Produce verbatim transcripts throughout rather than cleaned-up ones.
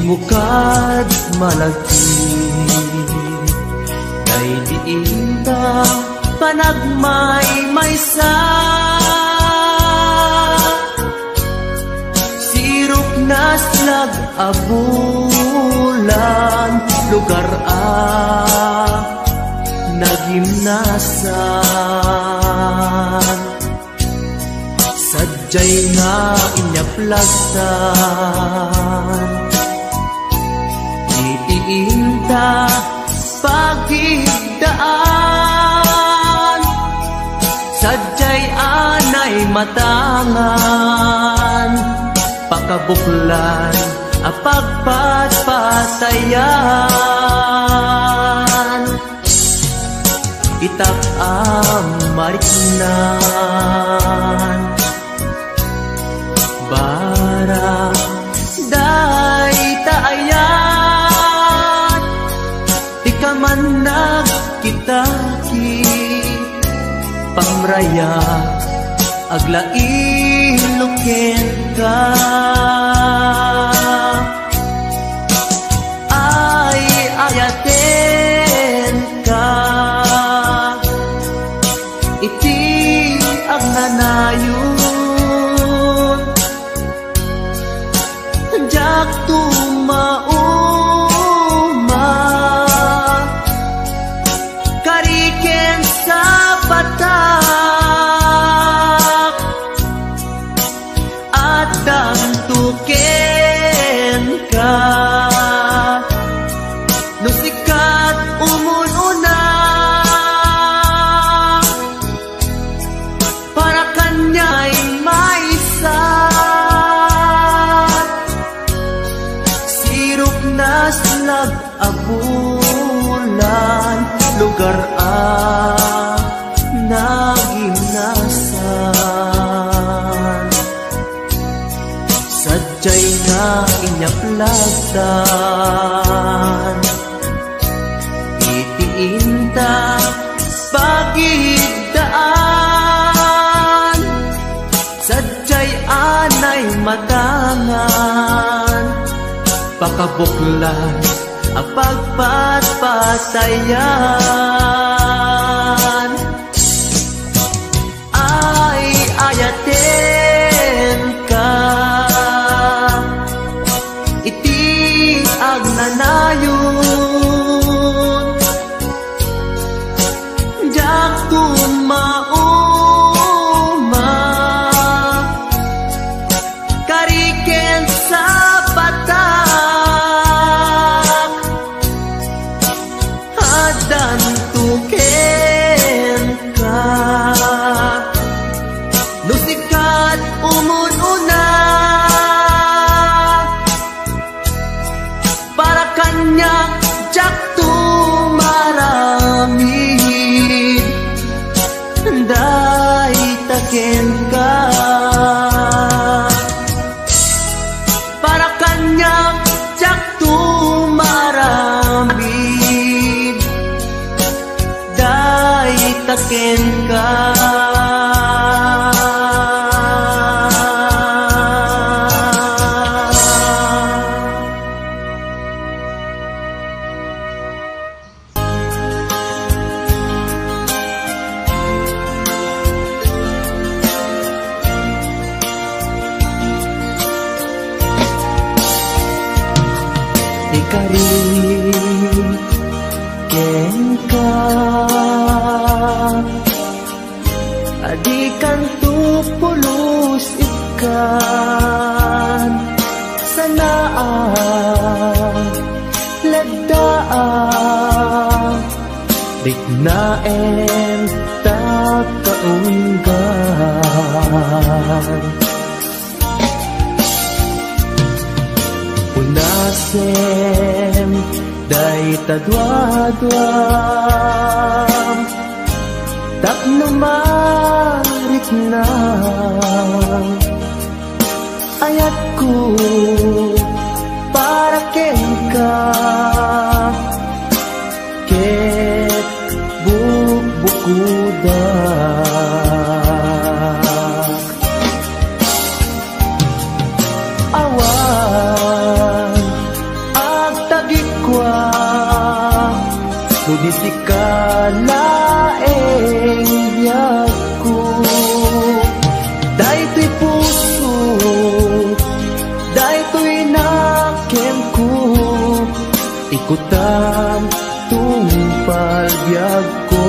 Mukad malagip, daydi inta panagmaymaysa. Sirok naslag a bulan, lugar a nagimnasan. Sadiay nga inyaplag tan iti inta pagigdaan. Sadiay anay matangan, pakabuklan a pagpatpatayan. Itak a mariknan, para dayta ayat, ti kamannag kitaki, pamraya, aglailo kenka. Ay, ayatenka iti agnanayon. Diak tumauma, kari ken sapatak, addanto kenka. No sika ti umun-unak, para kaniak maysa. Sirok naslag a bulan, lugar a nagimnasan. Sadiay nga inyaplag tan iti inta pagigdaan. Sadiay anay matangan, pakabuklan a pagpatpatayan. Ay, ayatenka iti agnanayon. Diak tumauma, kari ken sapatak, addanto kenka. No sika ti umun-unak, para kaniak diakto maaramid. Dayta kenka, para kaniak diakto maaramid. Dayta kenka. Ikari kenka, a dikanto pulos ikkan. Sanaak, laddaak, riknaem ta kaunggan. Punasem dayta duaduam tapno mariknam. Ayatko para kenka ket bukbukodak. Awan kua, no di sika laeng biagko. Daytoy puso, daytoy nakenko, ikutam tungpal biagko.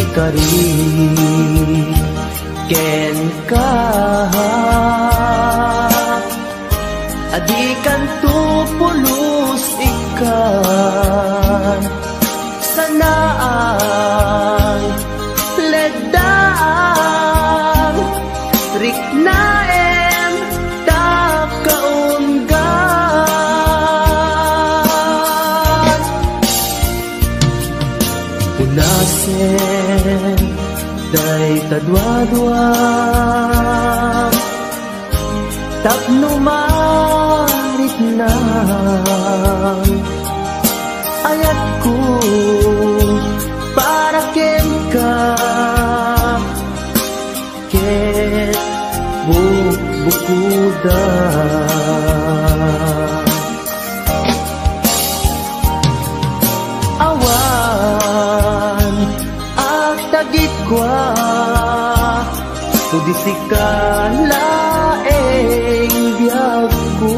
Ikari kenka, a dikanto pulos ikkan. Sanaang leddaang riknaem ta kaunggan. Punasen dayta duadua tapno mariknam ayatko para kenka ket bukbukuda. Awan agtagikua, no di sika laeng biagko.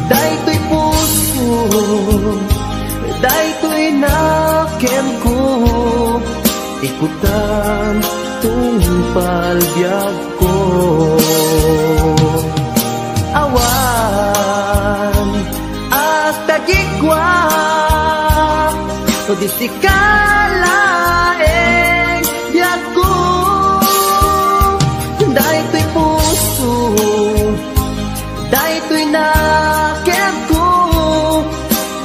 Daytoy puso, daytoy nakenko, ikutam tungpal biagko. Awan agtagikua, no di sika laeng biagko. Daytoy puso, daytoy nakenko,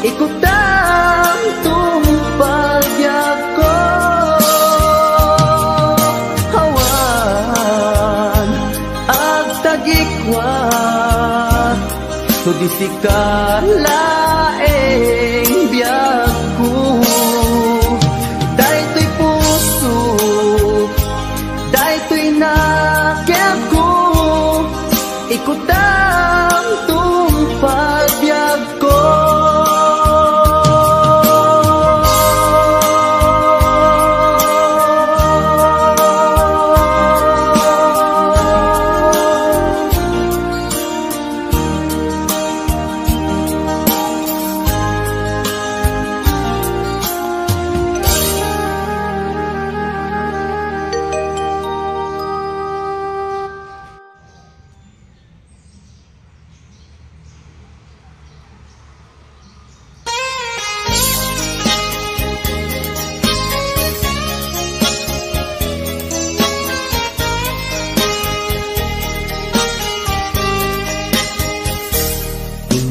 ikutam tungpal biagko. Awan agtagikua, no di sika laeng biagko. Daytoy puso, daytoy nakenko, ikutam tungpal biagko.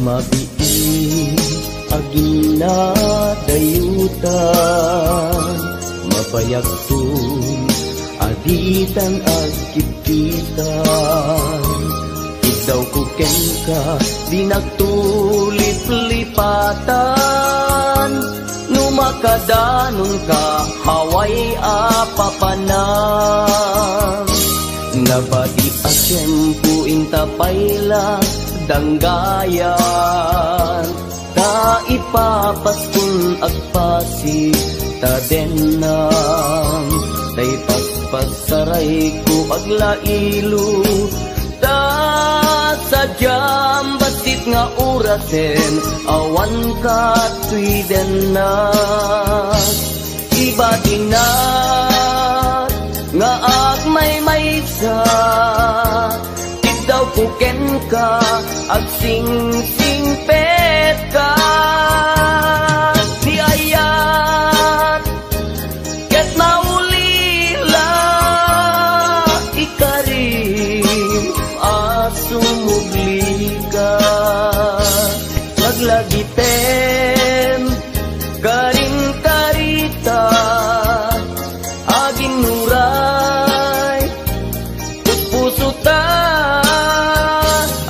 Mabiit a ginadayutan, mabayagton a ditan agkitkitan. Iddawko kenka, dinak tuliplipatan. No makadanonka, awan a papanan. Nabati a tiempo inta pay la danggayan. Ta ipapaskon agpasi ta dennam, ta ipaspassarayko aglailo, ta sadiam bassit nga orasen awanka toy dennak. Ibatinak nga agmaymaysa, iddawko kenka, agsingsingpetka. Ti ayat ket maulila, ikarim a sumublika. Nag Lagipem, karin karita, aginnuray, puspuso ta,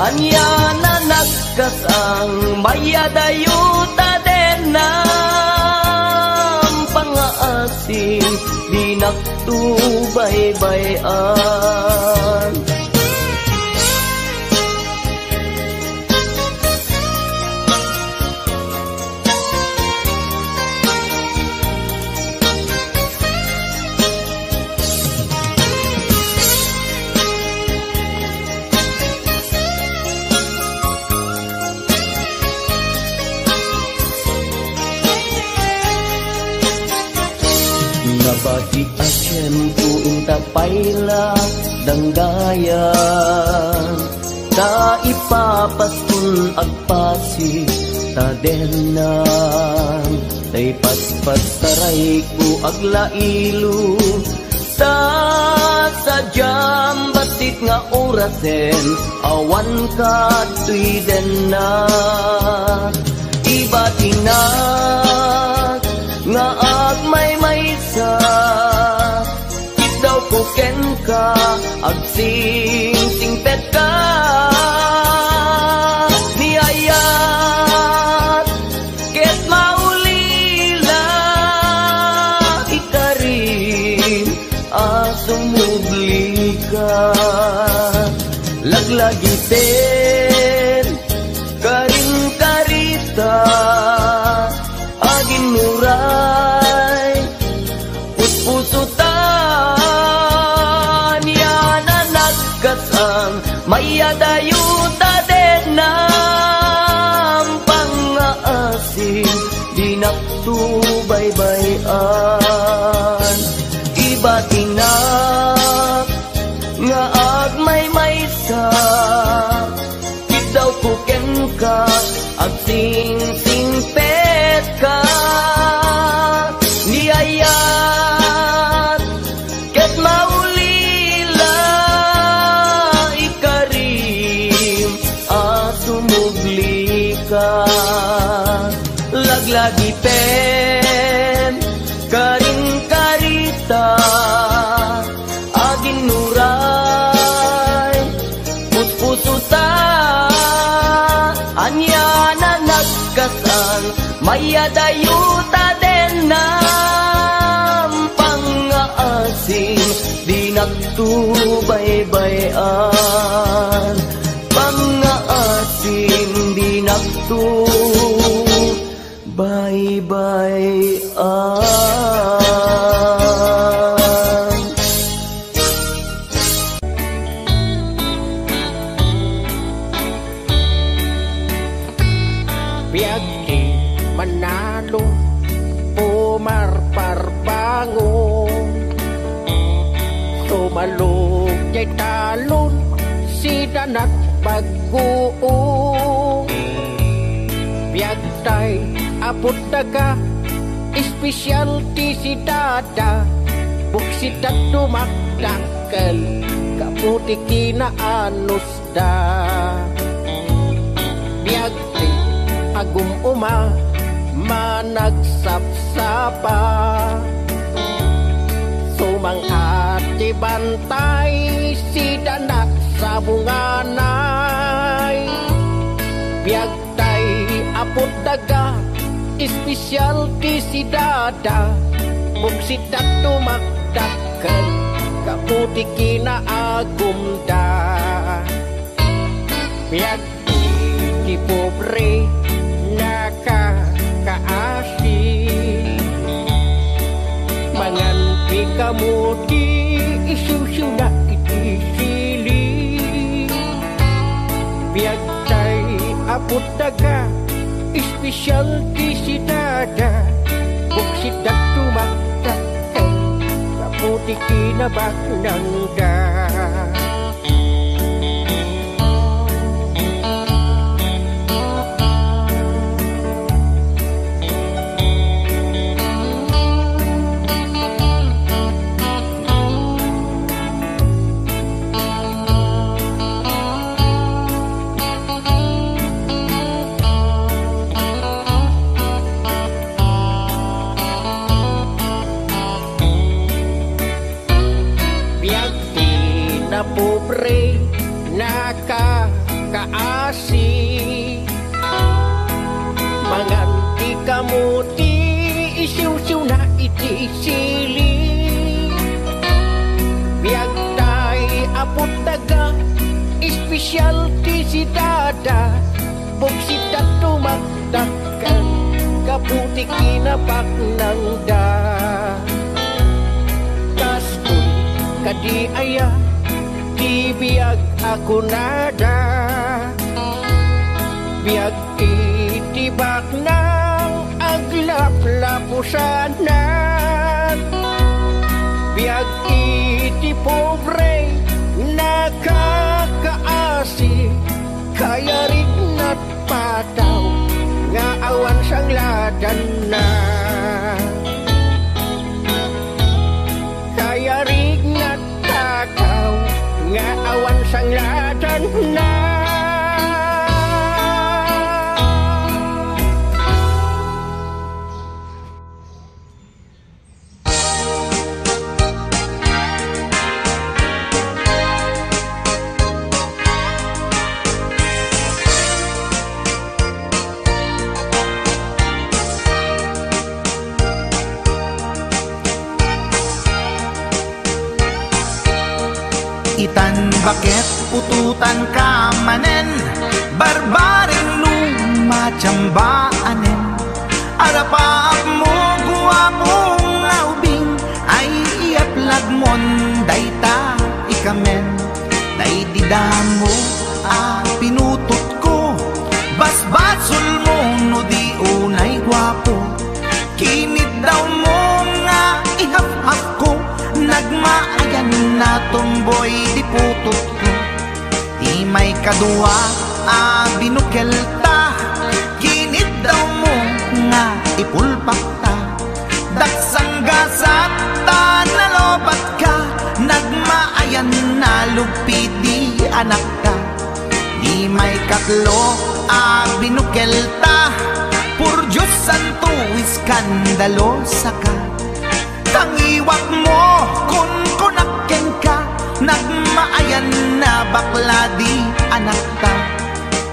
ania na nagkasang, mayadayo ta den nampangaasin, dinakto baybay-an. Nabati a tiempo inta pay la danggayan, ta ipapaskon agpasi ta denna, ta ipaspastaray ko aglailo, ta sadiam bassit nga orasen awan kadtoy denna. Ibatinak nga agmaymaysa, kidawko kenka, agsingsingpetka. Ni ayat ket maulila, ikarim a sumublika. Laglagiten, karin karita, aginnuray, puspuso ta, ania na nagkasang, mayadayo ta den nampangaasin, dinakto baybay-an. Ibatinak nga agmaymaysa, kidawko kenka, agsingsingpetka. Ni ayat ket maulila, ikarim a sumublika. Laglagipem, karin karita, aginnuray, puspuso ta, ania na nagkasang, mayadayo ta den nampangaasin, dinakto baybay-an, pangaasin, dinakto baybay-an. Biag ti manalo, Omar Parbango. Sumalog jay talon, si Danat Baguo. Biag tay apo daga, espesyal ti sidada, buksidak dumakdakkel, gapu ti kinaanusda. Biag ti agum-uma, managsapsapa, sumang-at ti bantay, si Danat Sabunganay. Biag tay apo daga, espesyal ti sidada, buksidak dumakdakkel, gapu ti kinaagumda. Biag ti pobre, nakakaasi, mangan ti kamuti, isiwsiwna iti sili. Biag tay apo daga, espesyal ti sidada, buksidak dumakdakkel, gapu ti kinabaknangda. Isili, biag tay a puttaga, espesyal ti sidada, buksit a tumaktakkan, kaputi kinabaknangda. Kastoy kadi aya ti biag a kunada? Biag iti baknang aglaplapusanan, biag iti pobre nakakaasi, kayarigna ti pataw nga awan sangladanna. Kayarigna ti pataw nga awan sangladanna. Itan baket ututanka manen, barbareng no matiambaanen. Arapaapmo, guapo nga ubing, ay iapladmon dayta ikamen. Daydi damo a pinutotko, basbasolmo no di unay guapo. Kiniddawmo nga ihafhafko, nagmaayan a tomboy ti putotko. Ti maikadua a binukelta, kiniddawmo nga ipulpakta. Daksanggasat ta nalobatka, nagmaayan a lugpi ti anakta. Ti maikatlo a binukelta, por Dios santo, eskandalosaka. Tangiwakmo, kunkunak kenka, nagmaayan a bakla ti anakta.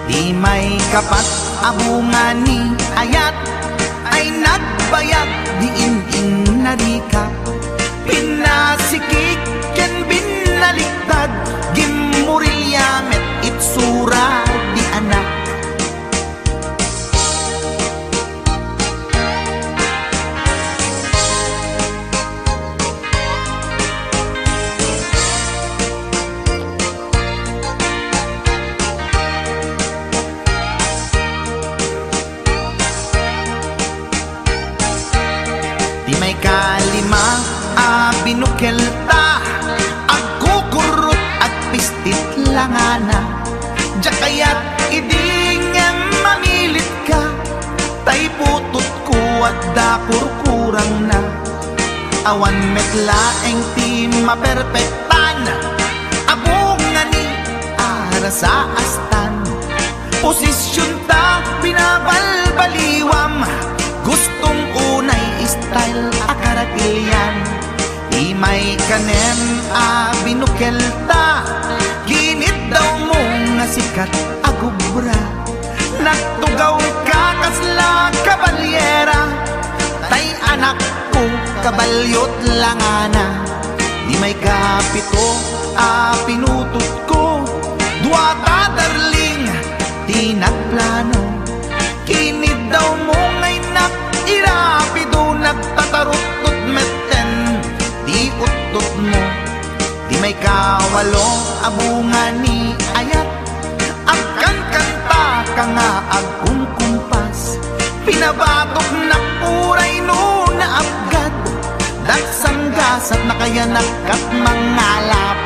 Ti maikapat a bunga ni ayat ay nagbayag ti in-inna ti kap. Pinasikig ken binaliktad, gimmurilya met itsura ti anak. Ti maikalima a binukelta, agkukurrot, agpistit langana. Diak kayat idi ngem mamilitka, tay putotko adda kurkurangna. Awan met laeng ti maperpektan a bunga ni arasaastan. Posisionta binabalbaliwam, gustom unay style a karakilian. Ti maikanem a binukelta, giniddawmo nga sikat a gubra. Nagtugawka kasla kabalyera, tay anakko, kabalyot langana. Ti maikapito a pinutotko, duata darling ti nagplano. Kiniddawmo nga innak irapido, nagtataruttot metten ti uttotmo. Ti maikawalo a bunga ni ayat, agkankantaka nga agkumkumpas. Pinabatoknak uray no naapgad, daksanggasat nakayanak kat mangalap.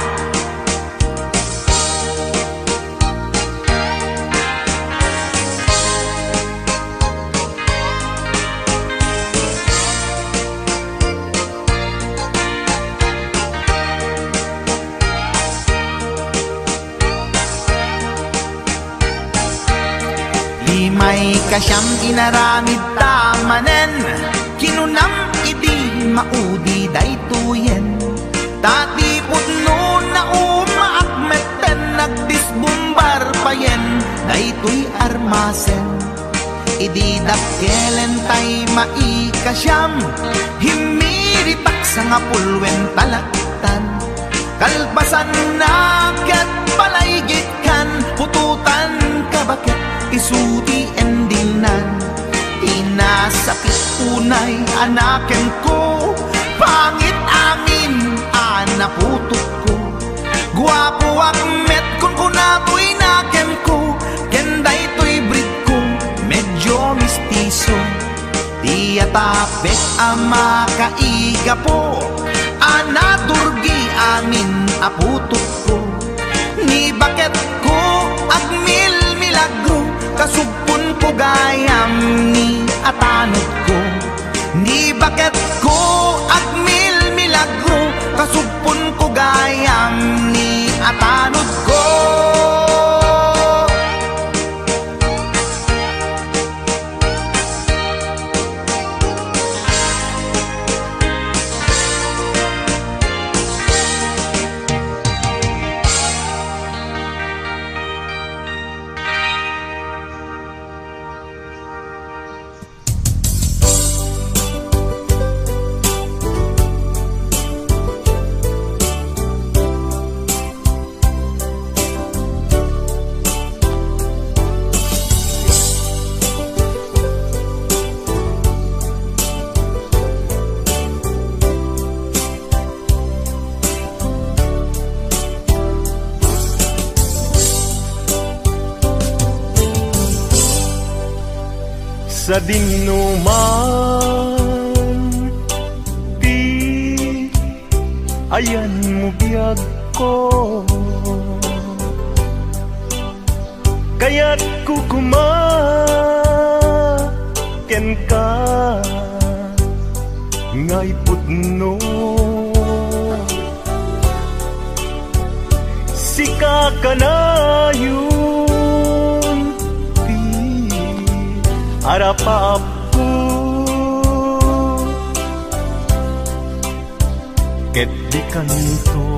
Ti maikasiam inaramidta manen, kinunam idi maudi daytoyen. Ta ti pudno naumaak metten, nagdisbumbar payen daytoy armasen. Idi dakkelen tay maikasiam, himmi Iritak sangapul wen talaktan, kalpasanna ket palaigitkan, putotan ka baket isu ti endingnan. Ti nasakit unay a nakenko, pangit amin a naputotko. Guapoak met, kunkuna toy nakenko, ken daytoy breedko, medyo mestizo. Ti atapek a makaigapo, a naturgi amin a putotko. Ni baketko agmilmilagro, kasugponko gayam ni atanodko. Ni baketko agmilmilagro, kasugponko gayam ni atanodko. Sadinoman ti ayanmo biagko, kayatko koma kenka ngay pudno. Sika kanayon ti arapaapko, ket dikanto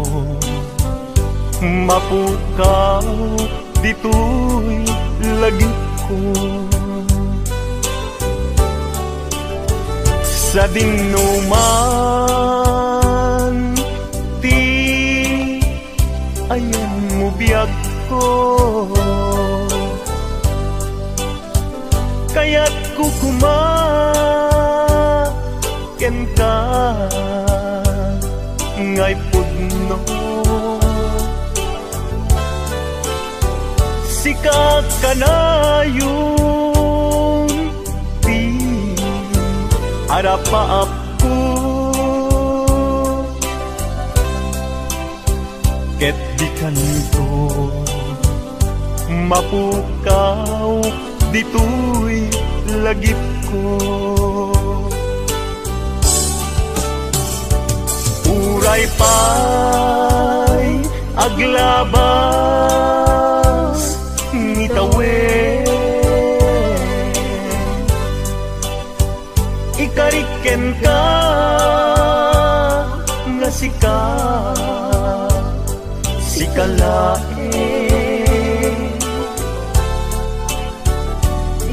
mapukaw ditoy lagipko. Sadinoman ti ayanmo biagko, kayatko koma kenka ngay pudno. Sika kanayon ti arapaapko, ket dikanto mapukaw ditoy lagipko. Uray pay aglabas ni tawen, ikarik kenka nga sika, sika laeng.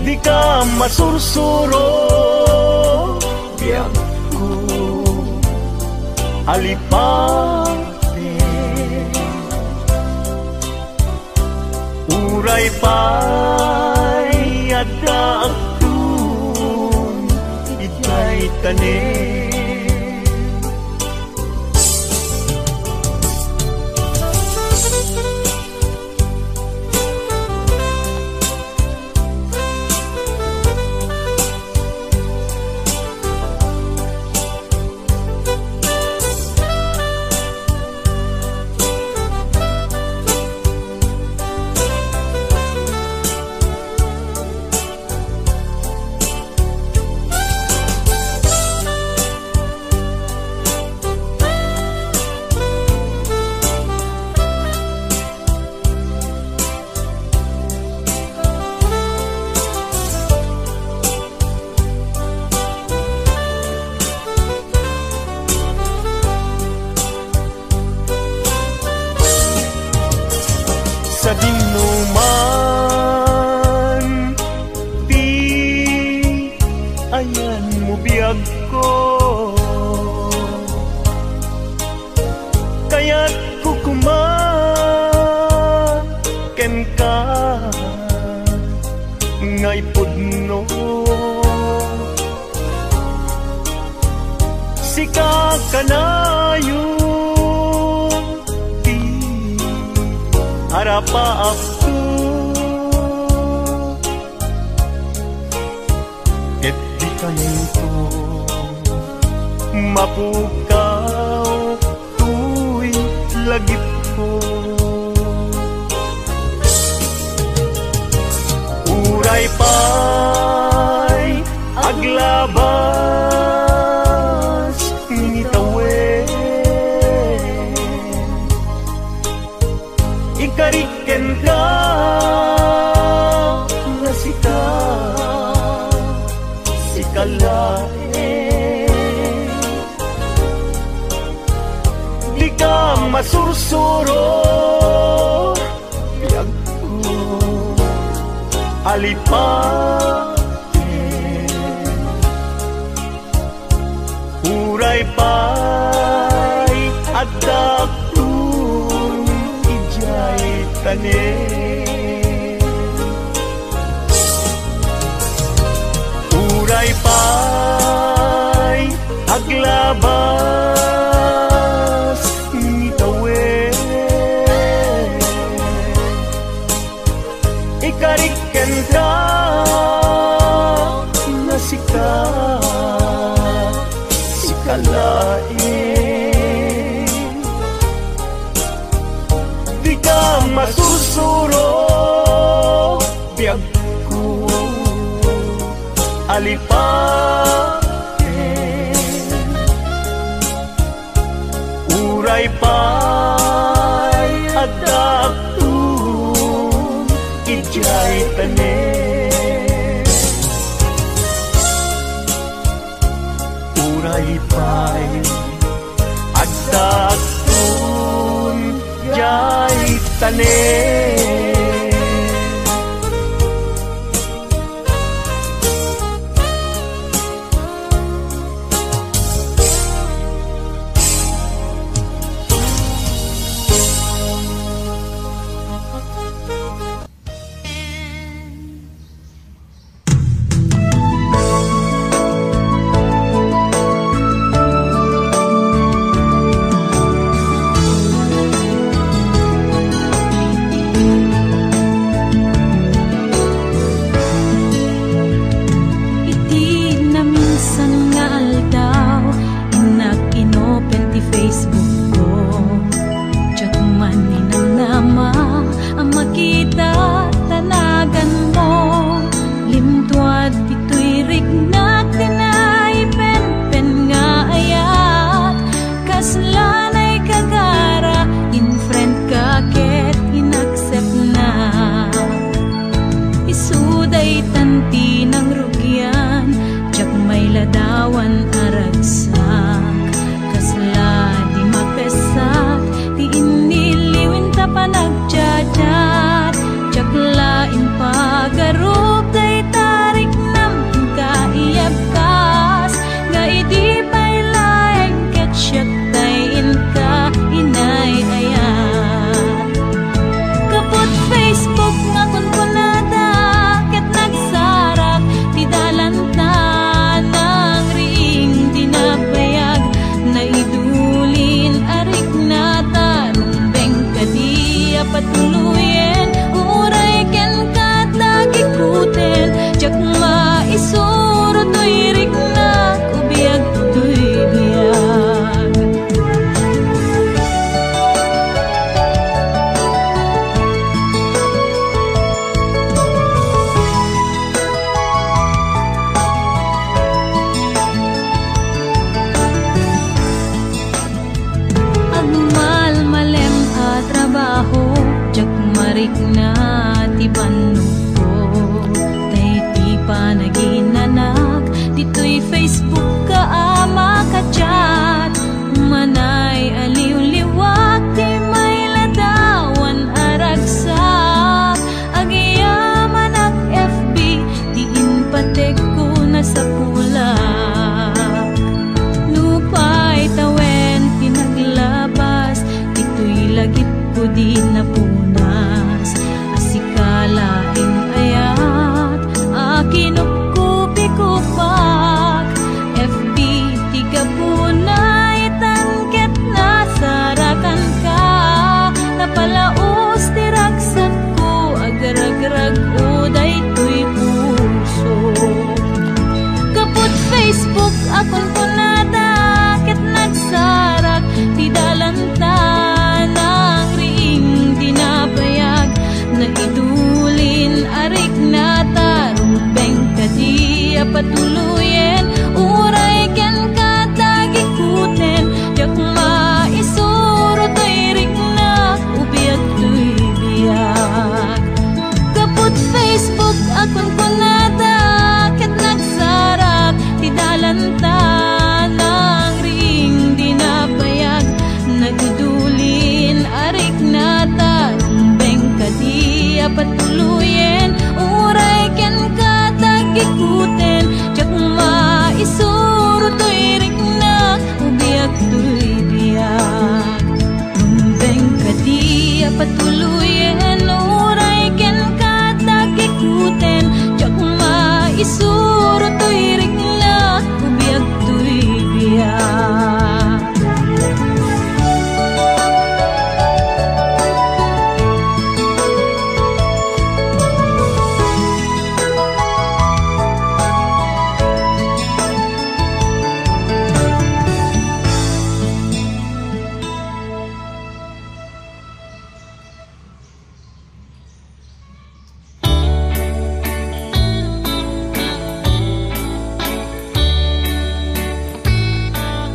Dika masursuro, biagko, alipaten. Uray pay addaakton idiay tanem. Sadinoman ti ayanmo biagko, Ika kanayon ti arapaapto, ket di kanito mapukaw toy lagipko. Uray pay aglabas ngitawen, ikarik kenka nga sika, sika laeng. Dika masursuro, biagko, alipaten. Uray pay addaakton idiay tanem. Uray pay aglabas ngitawen, ikarik kenka nga sika, sika laeng. Dika masursuro, biagko, alipaten. Uray pay addaakton idiay tanem. Uray pay addaakton idiay tanem. Iti naminsan nga aldaw, innak inopen ti Facebook ko. Diak man ninamnama a makita ta naganmo. Limtuad ditoy riknak ti naipenpen nga ayat. Kasla naikagara, in-friend ka ket in-accept na. Isu daytan ti nangrugian, diak mailadawan a ragsak. Kasla di mapessak ti inniliwenta panagchat-chat. Diak la impagarup dayta riknam ti kaiyabkas, nga idi pay laeng ket siak tay inka inay-ayat. Gapu ti Facebook nga kunkunada ket nagsarak ti dalan ta nangriing ti Facebook a kunkunada ket nagsarak ti dalanta, nangriing ti nabayag, naidulin a riknata, rumbeng kadi a patuloyen, uray kenka tagikuten, diak maisuro toy riknak, ubiag toy biag. Kaput Facebook a kunkunada ket nagsarak ti dalanta, nangriing ti nabayag, naidulin a riknata, rumbeng kadi a patuloyen, uray kenka tagikuten, diak maisuro toy riknak, ubiag toy biag. Rumbeng kadi a patuloyen, uray kenka tagikuten, diak maisuro toy riknak, ubiag toy biag.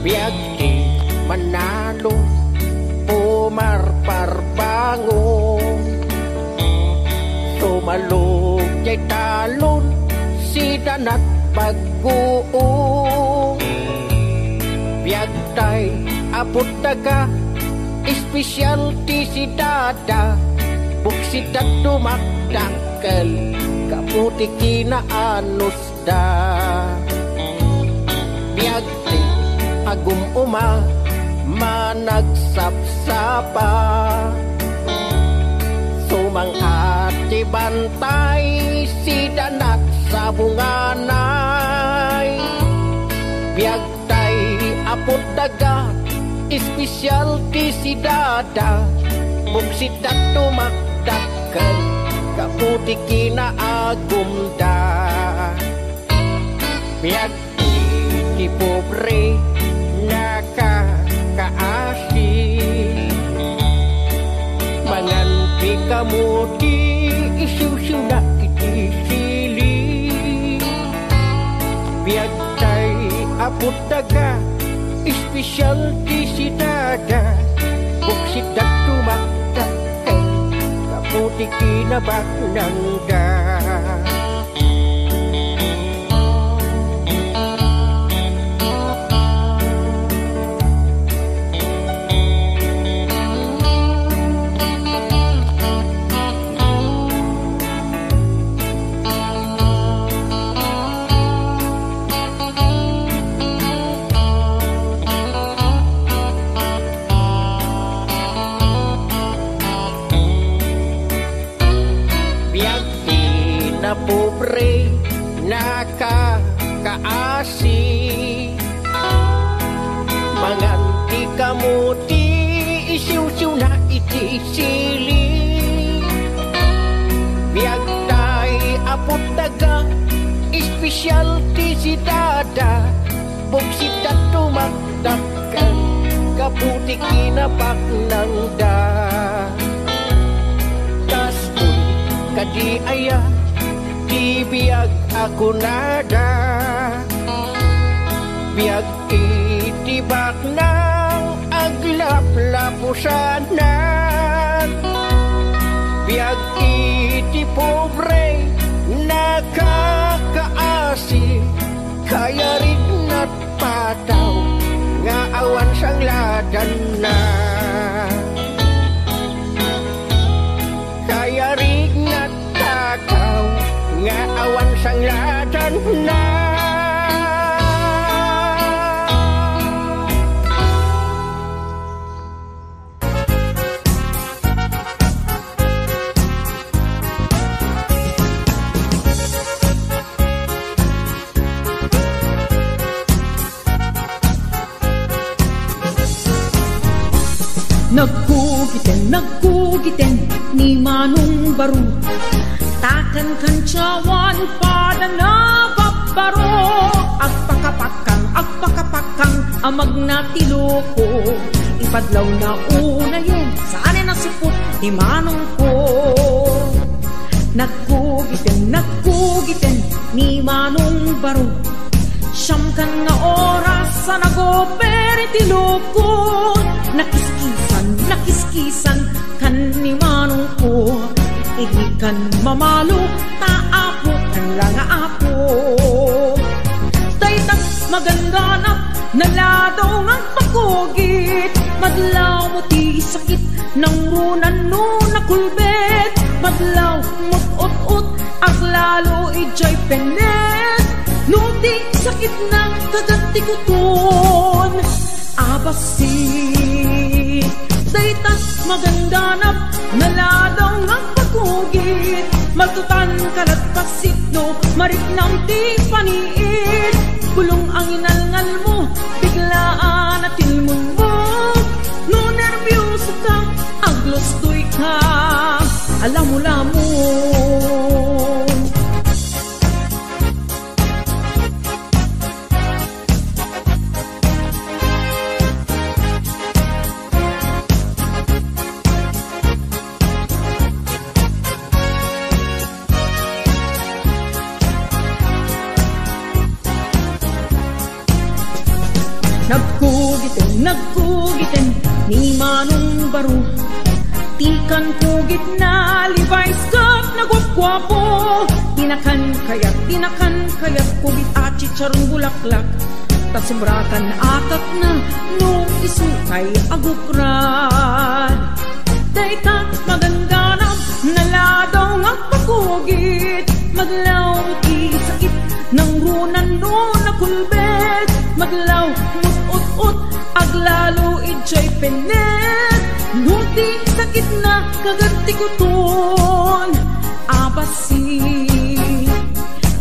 Biag ti manalo, pumarparbangon. Sumalog jay talon, sidanat bagguong. Biag tay, aput daga, espesyal ti sidada, buksidat dumakdakkel, gapu ti kinaanusda. Biag ti agum-uma, managsapsapa, sumang-at ti bantay, sidanat sabunganay. Biag tay, aput daga, espesyal ti sidada, buksidat dumakdakkel, gapu ti kinaagumda. Biag ti pobre, nakakaasi, mangan ti kamuti, isiwsiwna iti sili. Biag tay, aput daga, espesyal ti sidada, buksidat dumakdakkel, gapu ti kinabaknangda. Biag ti napobre, nakakaasi, mangan ti kamuti, isiwsiwna iti sili. Biag tay, aput daga, espesyal ti sidada, buksidat dumakdakkel, gapu ti kinabaknangda. Kastoy kadi aya ti biag a kunada? Biag iti baknang aglaplapusanan. Biag iti pobre, nakakaasi, kayarignat pataw nga awan sangladanna. Kayarignat pataw nga awan sangladanna. Nagkugiten, nagkugiten ni Manong Baro. Ta kankantsawan pada nababbaro. Agpakapak Amagna ti loko, ipadlawna unayen, saan a nasiput ti manongko. Nagkugiten, nagkugiten ni Manong Baro. Siam kan nga oras a nagoper ti loko. Nakiskisan, nakiskisan kan ni manongko. Idi kan mamalo, ta apo, kan la nga apo. Dayta magangganap, naladaw nga agpakugit. Madlaw mo ti sakit, nangrunan no nakulbet. Madlaw mo ut-ut, aglalo idiay penet. No ti sakit na kagat ti kuton. Abasi, dayta magangganap, naladaw nga agpakugit. Maltutan ka lat passit no mariknam ti paniit. Bulong ang inalngal mo, biglaan a tilmon mo. No nerbioso ka, aglustoy ka, alamulamun. Nagkugiten, nagkugiten ni Manong Baro. Ti kan kugit na Levi's ket naguapguapo. Tinakan kayat, tinakan kayat kugit a chicharon bulaklak. Ta sobrakan a tatna no isu tay agukrad. Dayta magangganap, naladaw nga agpakugit. Madlaw ti sakit, nangrunan no nakulbet. Madlaw mo ut-ut, aglalo idiay penet. No ti sakit na kagat ti kuton, abasi.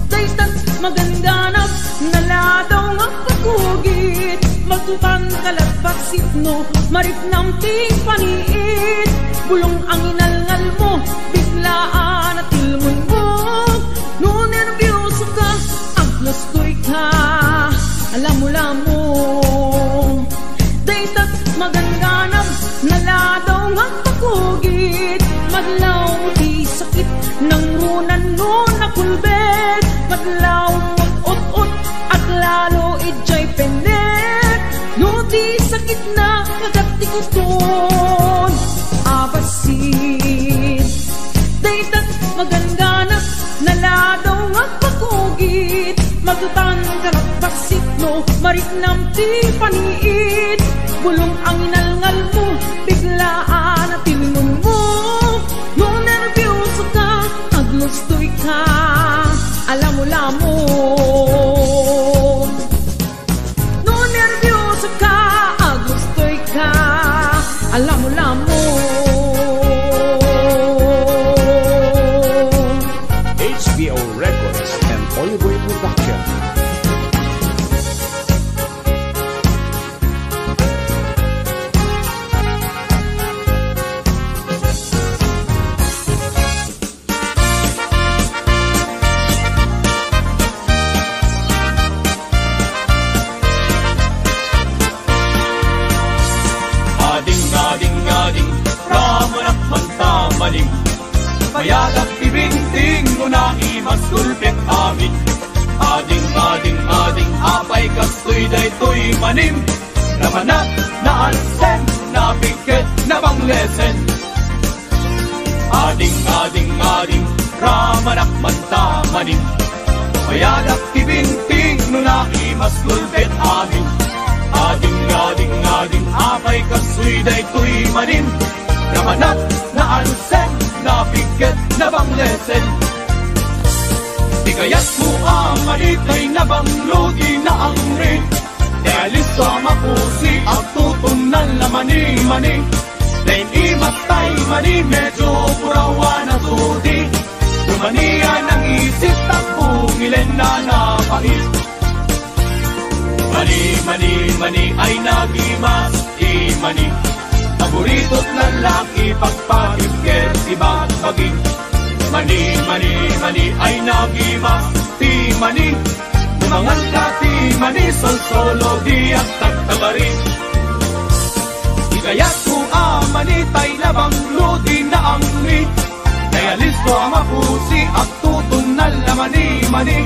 Dayta magangganap, naladaw nga agpakugit. Maltutan ka lat passit no mariknam ti paniit. Bulong ang inalngal mo, biglaan a tilmon mo. No nerbioso ka, aglustoy ka, alamulamun. Dayta magangganap, naladaw nga agpakugit. Madlaw ti sakit, nangrunan no nakulbet. Madlaw mo ut-ut, aglalo idiay penet. No ti sakit na kagat ti kuton, abasi. Dayta magangganap, naladaw nga agpakugit. Maltutan ka lat passit no mariknam ti paniit. Bulong ang inalngal mo, biglaan a tilmon mo. No nerbioso ka, aglustoy ka, alamulamun. No nerbioso ka, aglustoy ka, alamulamun. H B O Records and Oyoboy Production. Ading, ading, ading, ramanak man ta manim. Mayadak ti binting no naimas gulpet amin. Ading, ading, ading, apay kastoy daytoy manim. Ramanak, naalsen, napigket, nabanglesen. Ading, ading, ading, ramanak man ta manim. Mayadak ti binting no naimas gulpet amin. Ading, ading, ading, apay kastoy daytoy manim. Ramanak, naalsen, napigket, nabanglesen. Di kayatmo a mani tay nabanglo ti naangri. Ti alis a mapusi agtutumnan la mani-mani. Dayta imas tay mani medyo purawan a sudi. Rumani a nangisit tapno ngilen na napait. Mani, mani, mani ay nagimas ti mani. Paborito't lalaki pagpakipker ti bagbagi. Mani, mani, mani ay nagimas ti mani. Mangan ka ti mani solsolo, di agtagtag Tua mapusi agtutunnal a manimani,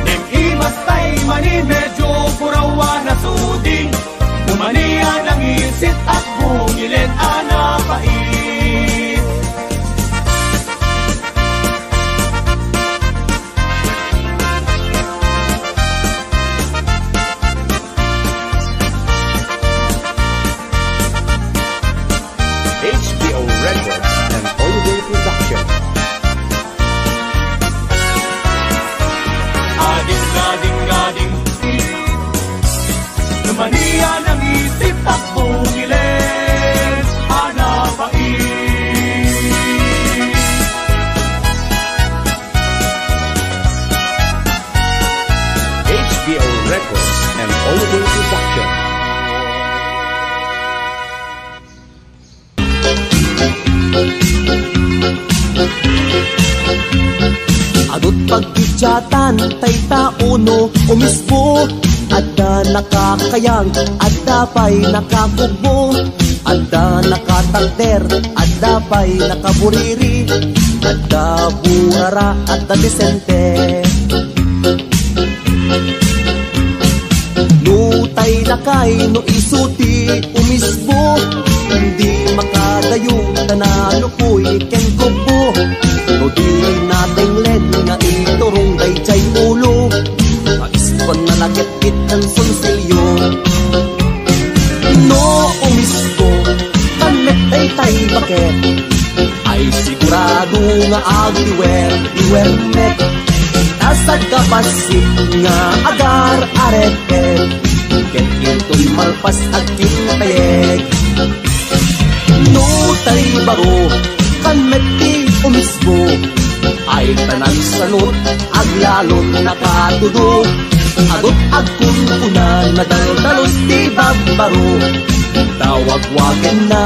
ngem imastay mani medyo purawan a sudi. Umani a nangisit, agbungilen a napait. H B O Records and Oilway Production. Ading, ading, ading. Lumania nangisit, agbungilen a napait. H B O Records and Oilway Production. Adut paggidiatan tay tao no umisbo. Adda nakakayang, adda pay nakakugbo. Adda nakatakder, adda pay nakaburiri. Adda burara, adda disente. No tay lakay no isu ti umisbo, di makadayo ta nalukoy ken kubbo. No di natenglen nga iturong daydiay ulo, maispan na laketket ken sonsilyo. No umisbo, kanmet daytay baket, ay sigurado nga agtiwer-tiwer met. Ta sagabassit nga agar-aret-et, ket inton malpas agkintayek. No tay baro, kanmet ti umisbo, ay ta nansanut, aglalon nakatudo. Adut agkunkuna, nadaldalos ti babbaro. Tawagwagenna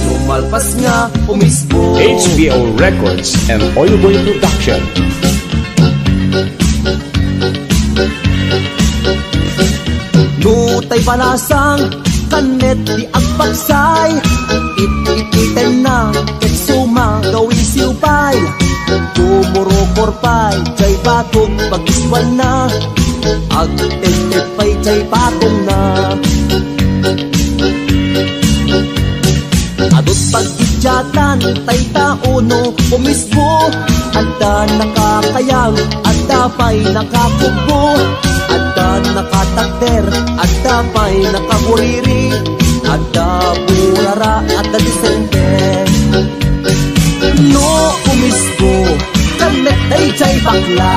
no malpas nga umisbo. H B O Records and Oilboy Production. No tay balasang, kanmet ti agpaksay. It-ititenna ket sumagawisiw pay. Gumurukor pay jay batog pagiswanna. Agtedted pay jay patongna. Adut paggidiatan tay tao no umisbo. Adda nakakayang, adda pay nakakubbo. Adda nakatakder, adda pay nakaburiri. Adda burara, adda disente. No umisbo, kanmet dayjay bakla.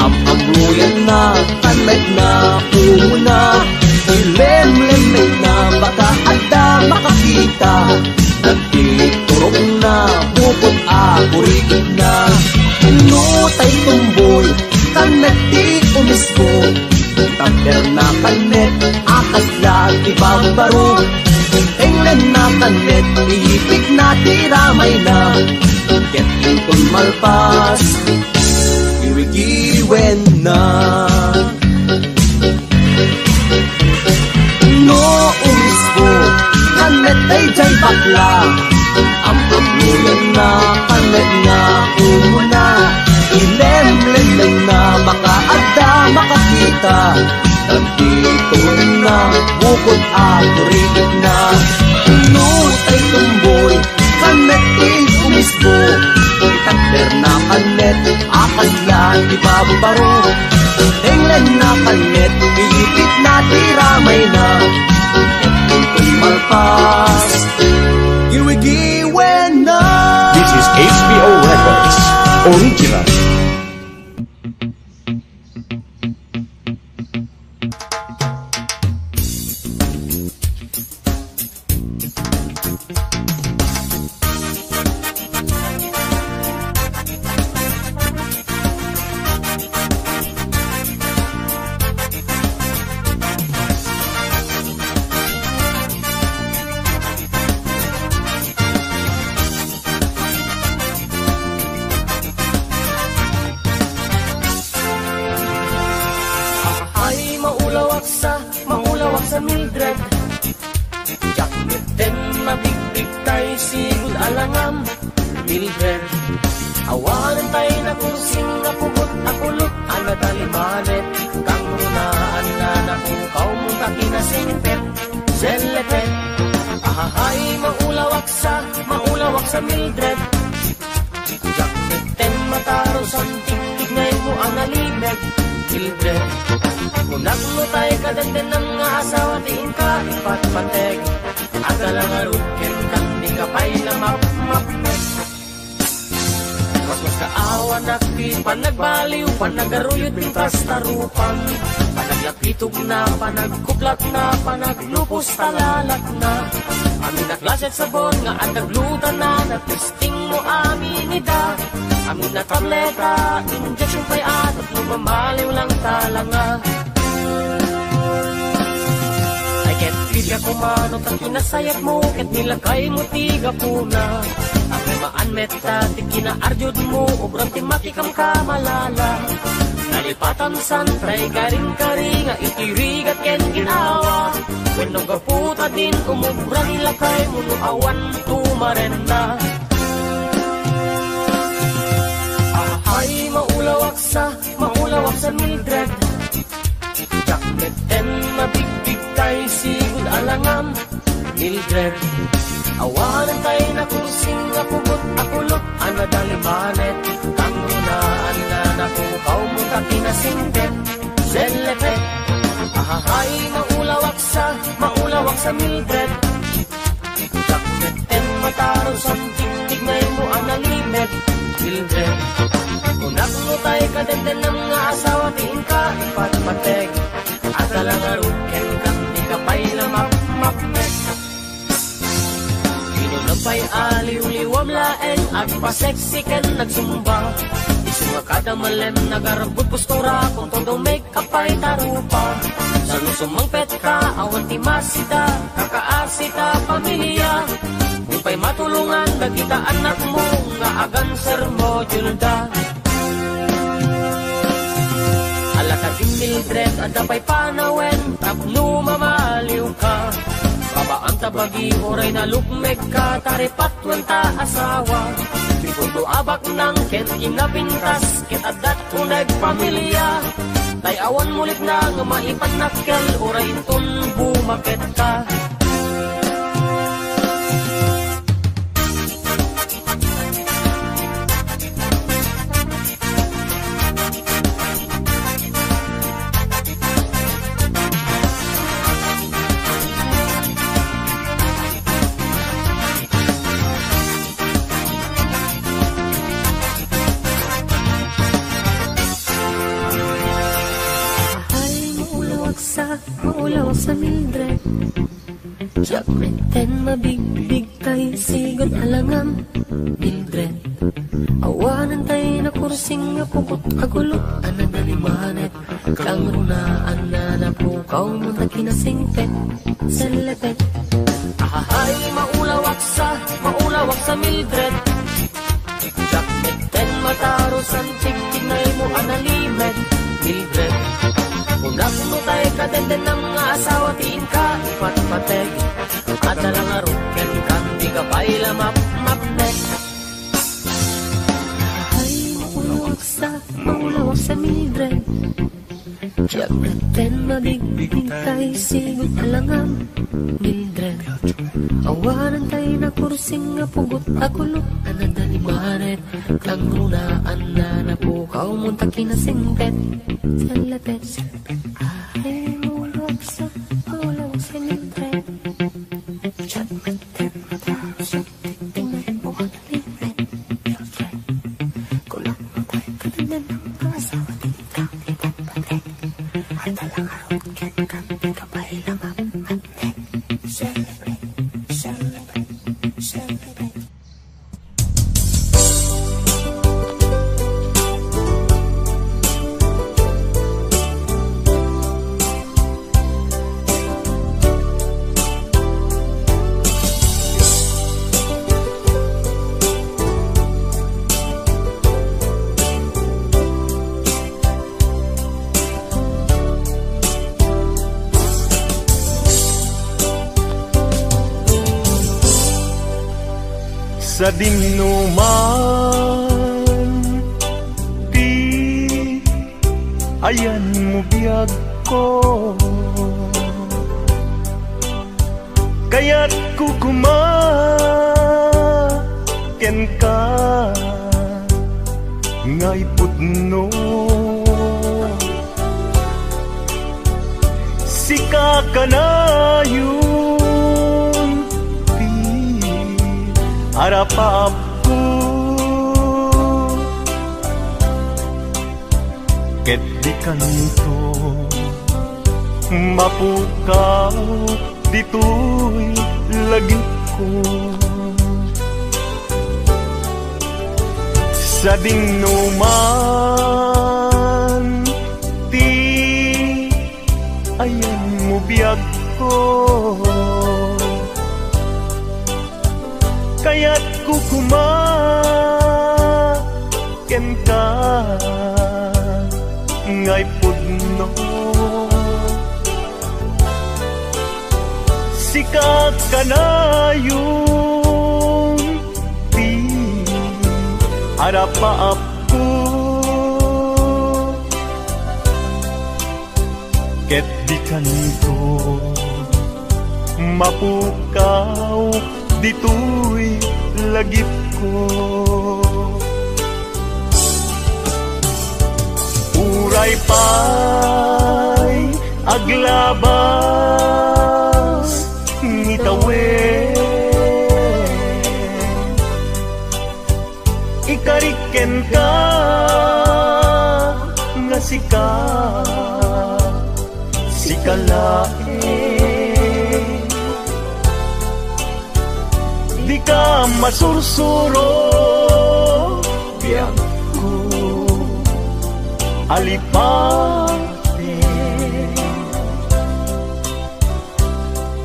Am-ammoyenna, kanmetna, umuna. Ilemlemmetna, baka adda makakita. Nagtiturongna, bukod a kuriitna. No tay tumboy, kanmet ti umisbo. Takderna kanmet, a kasla ti babbaro. Tenglenna kanmet, iyipitna ti ramayna. Ket inton malpas, giwigiwenna. No umisbo, kanmet dayjay bakla. Am-ammoyenna, kanmetna, umuna. Ilemlemmenna, baka adda makakita. Nagtiturongna, bukod a kuriitna. No tay tumboy, kanmet ti umisbo. Takderna kanmet, a kasla ti babbaro. Tenglenna kanmet, iyipitna ti ramayna. Inton malpas, giwigiwenna. This is H B O Records, original. Ay, maulawak sa, maulawak sa Mildred. Diak metten mabigbittay sigud a langam. Mildred, awanen tay nakursing nga pugot a kulot a nadalimanet, kangrunaan na napukaw mo ta kinasingpet. Sellepet, ahahay, maulawak sa, maulawak sa Mildred. Diak metten matarusan, tigtignay mo a nalimed, Mildred. Kunak no tay kadendennam nga asawa ti inka ipatpateg. Adda la ngarud kenka, dika pay la mapmapnek. Masmaskaawanak ti panagbaliw, panagaruyod, pintas ta rupan, panaglapitogna, panagkuplatna, panaglupos ta lalakna. Amin a klase sabon nga adda glutana, natis- Tingmo amin ida, amin a tableta, injection pay a tapno mamaliw lang talanga. Ay ket pigga kumano ta kinasayat mo, ket nilakay mo ti gapuna. Amin maan met ta ti kinaarjud mo, obra ti makikamkamalala. Nalipatan san tay karingkari nga iti rigat ken ginawa. Wenno gapu ta din umubra ni lakay mo no awan tumarenna. Ahay, maulawak sa, maulawak sa Mildred. Diak metten mabigbig tay sigud a langam, Mildred. Awanen tay nakursing nga pugot a kulot a nadalimanet. Kangrunaan na napukaw mo ta kinasingpet. Sellepet, ahahay, maulawak sa, maulawak sa Mildred. Diak metten matarusan, tigtignay mo a nalimed, Mildred. Kunak no tay kadendennam nga asawa ti inka ipatpateg. Adda la ngarud kenka, dika pay la mapmapnek. Kinunam pay a liwliwam laeng, agpa-sexy ken nagsumba. Isu nga kada malem, nagarbud postura, kon todo make-up pay ta rupa. Sano sumangpet ka, awan ti masita, kakaasi ta pamilia. Di pay matulongan dagita anakmo nga aganser module da. Ala ka di Mildred, adda pay panawen tapno mamaliw ka. Babaan ta bagi uray nalukmeg ka, taripatwen ta asawa. Ti punto a baknang ken kinapintas, ket addat uneg pamilia. Tay awan mulitna nga maipannakkel uray inton bumaket ka. Ahay, maulawak sa, maulawak sa Mildred. Diak metten mabigbig tay sigud a langam, Mildred. Awanen tay nakursing nga pugot a kulot a nadalimanet. Kangrunaan na napukaw mo ta kinasingpet, sellepet. Ahahay, maulawak sa, maulawak sa Mildred. Diak metten matarusan, tigtignay mo a nalimed, Mildred. Kunak no tay kadendennam nga asawa ti inka ipatpateg. Adda la ngarud kenka, dika pay la mapmapnek. Ay, maulawak sa, maulawak sa Mildred. Diak metten mabigbig tay sigud a langam, Mildred. Awanen tay nakursing nga pugot a kulot a nadalimanet. Kangrunaan na napukaw mo ta kinasingpet, sellepet. Ay, maulawak sa, maulawak sa Mildred. Diak metten maulawak sa Mildred. Sadinoman ti ayanmo biagko, kayatko koma kenka nga ipudno. Sika kanayon ti arapaapko, ket dikanto mapukaw ditoy lagipko. Sadinoman ti ayanmo biagko, kayatko koma kenka nga ipudno. Sika kanayon ti arapaapko, ket dikanto mapukaw ditoy lagipko. Uray pay aglabas ni tawen, ikarik kenka nga sika, sika laeng. Dika masursuro, biagko, alipaten.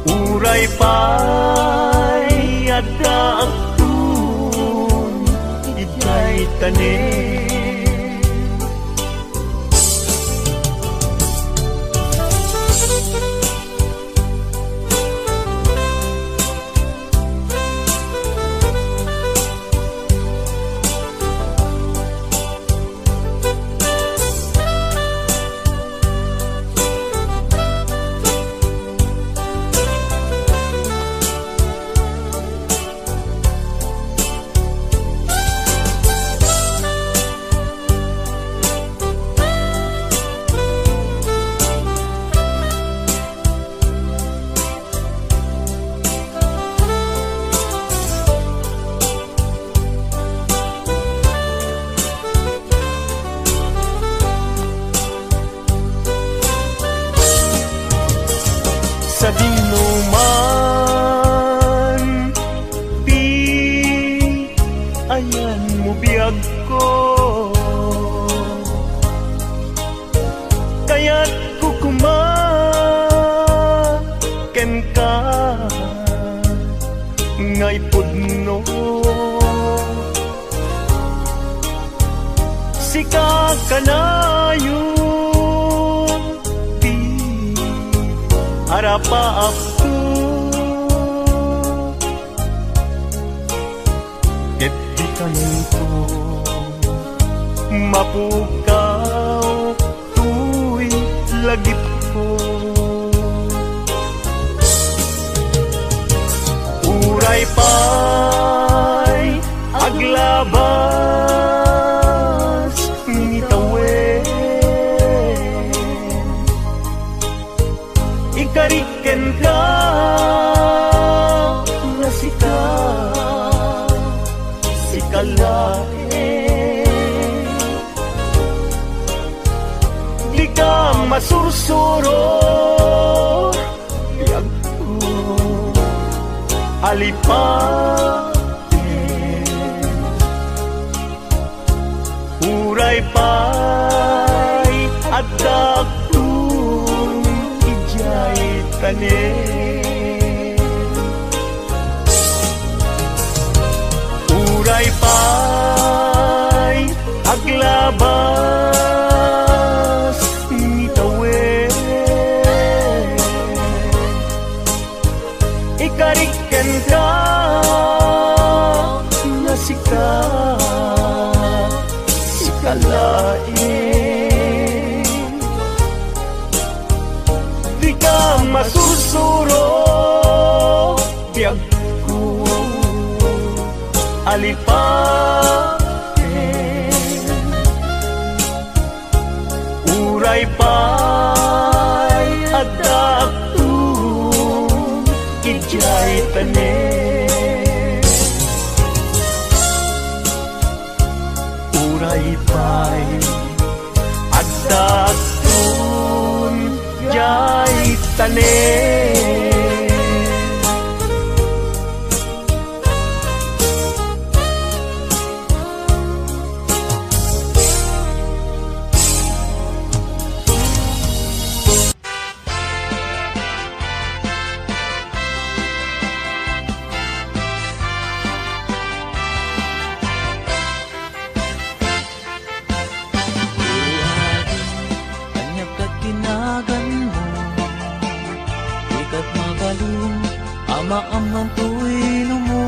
Uray pay addaakton idiay tanem. Sadinoman ti ayanmo biagko, kayatko koma kenka nga ipudno. Sika kanayon ti arapaapko, ket dikanto mapukaw toy lagipko. Uray pay aglabas ni tawen, ikarik kenka nga sika, sika laeng. Dika masursuro, biagko, alipaten. Uray pay addaakton idiay tanem. Uray pay aglabas ni tawen, ikarik kenka Ania ket ti naganmo? Di ket mabalin a maammoan toy numo.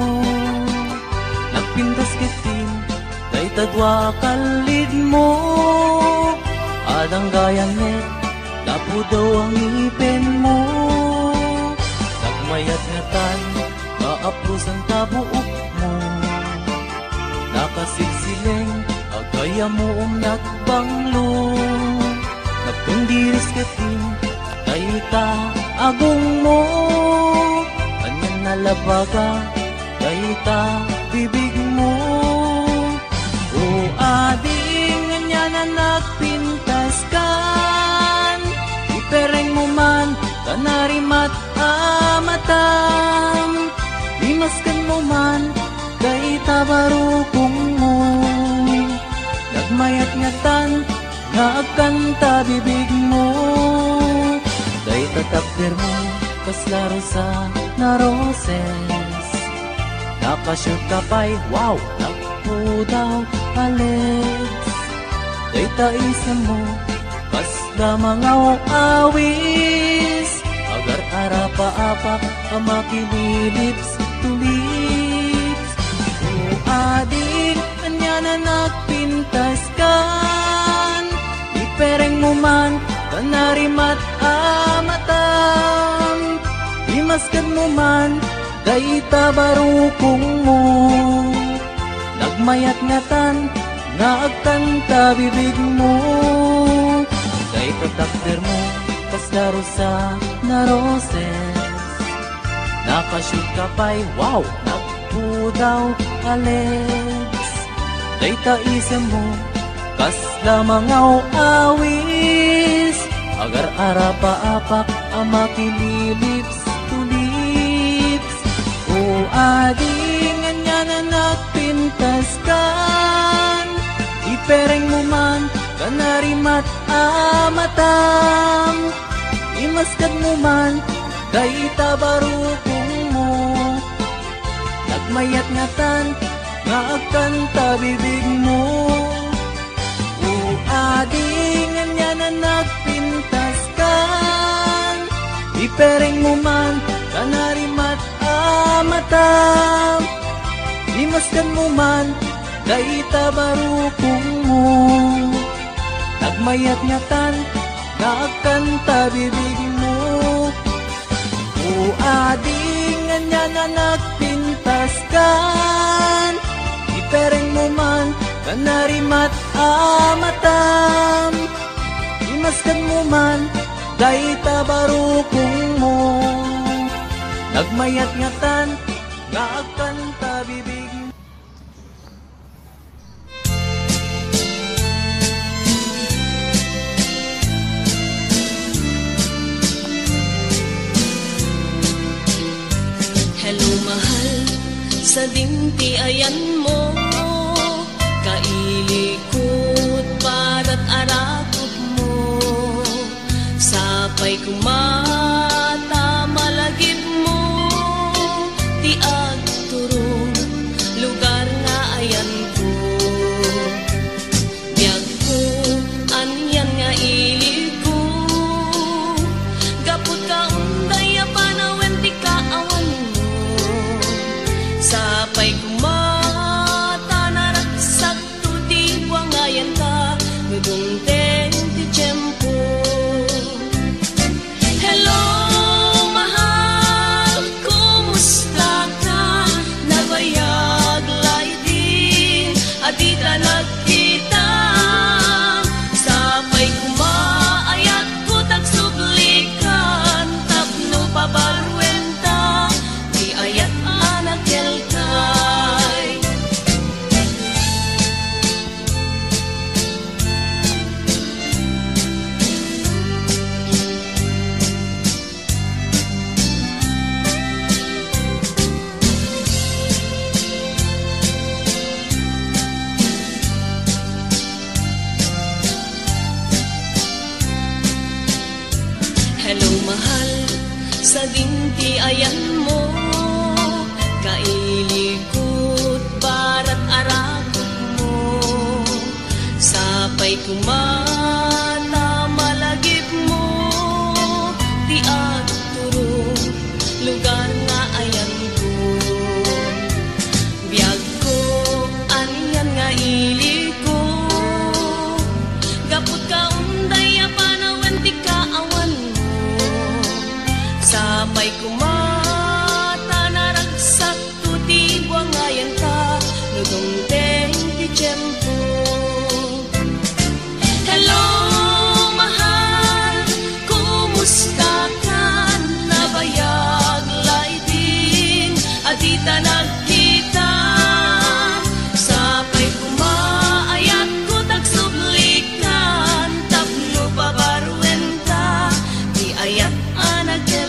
Nagpintas ketdin dayta dua kallidmo. Adda gayam met napudaw a ngipenmo. Nagmayat ngatan nga aprusan ta buokmo. Nakasilsileng a gayamom nagbanglo. Nagtundiris ketdin dayta agongmo. Ania nalabaga dayta bibigmo. O ading, ania nagpintaskan? Iperengmo man ta narimat a matam. Imaskenmo man dayta barukongmo. Nagmayat ngatan nga agkanta bibigmo. Dayta takdermo, kasla rosa na roses. Nakasiot ka pay, wow, nagpudaw a legs. Dayta isemmo, kasla mangaw-awis. Agar-arapaapak a makililips to lips. O ading, ania nagpintaskan? Iperengmo man ta narimat a matam. Imaskenmo man dayta barukongmo. Nagmayat ngatan nga agkanta bibigmo. Dayta takdermo, kasla rosa na roses. Nakasiot ka pay, wow, nagpudaw a legs. Dayta isemmo, kasla mangaw-awis. Agar-arapaapak a makililips to lips. O ading, ania nagpintaskan? Iperengmo man ta narimat a matam. Imaskenmo man dayta barukongmo. Nagmayat ngatan nga agkanta bibigmo. O ading, ania nagpintaskan? Iperengmo man ta narimat a matam. Imaskenmo man dayta barukongmo. Nagmayat ngatan nga agkanta bibigmo. O ading, ania nagpintaskan? Iperengmo man ta narimat a matam. Imaskenmo man dayta barukongmo. Nagmayat ngatan nga agkanta bibigmo. Hello, mahal, sadin ti ayanmo, kailikot, padat a rakopmo. Sapay koma ta malagipmo ti agturong lugar nga ayanko. Biagko, anian nga iliko, gapu ta unday a panawen ti kaawanmo. Sapay koma ta naragsak to ti buangayanka no dumteng ti tiempo. Hello, mahal, sadin ti ayanmo, kailikot barat arakutmo. Sapay koma ta malagipmo ti agturong lugar nga ayanko. Biagko, anian nga iliko, gapu ta unday a panawen ti kaawanmo. Sapay koma ta naragsakto ti buangayanta no dumteng ti tiempo. Hello, mahal, kumusta ka? Nabayag laydin a dita nagkita. Sapay koma, ayatko ta agsublikan tapno pabaruenta ti ayat a nagkel